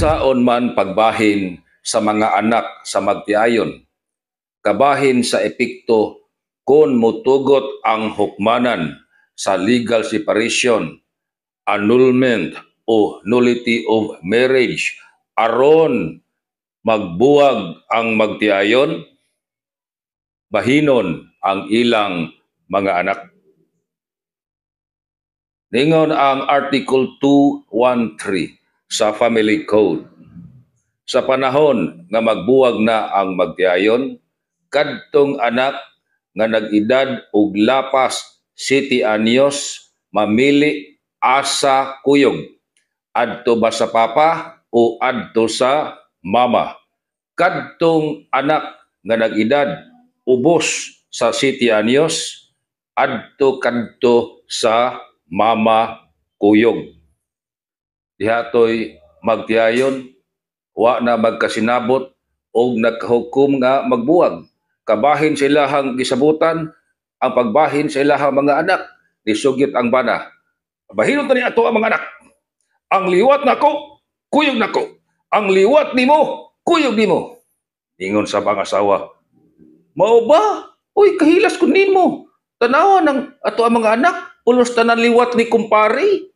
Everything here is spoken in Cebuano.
Unsaon man pagbahin sa mga anak sa magtiayon? Kabahin sa epekto kung motugot ang hukmanan sa legal separation, annulment o nullity of marriage aron magbuwag ang magtiayon, bahinon ang ilang mga anak. Ningon ang Article 213 sa Family Code. Sa panahon nga magbuwag na ang magtiayon, kadtong anak nga nag-edad og lapas 7 anyos mamili asa kuyog, adto ba sa papa o adto sa mama. Kadtong anak nga nag-edad ubos sa 7 anyos, adto kadto sa mama kuyog. Dihatoy magtiayon, wa na magkasinabot og nagkahukom nga magbuwag. Kabahin sa ilahang gisabutan ang pagbahin sa ilahang mga anak. Nisugit ang bana. "Bahinon ta ni ato ang mga anak. Ang liwat nako, kuyog nako. Ang liwat nimo, kuyog nimo." Ingon sa mga asawa, "Mao ba? Uy, kahilas ko nimo. Tanawa ng ato ang mga anak, pulos tanan liwat ni kumpare."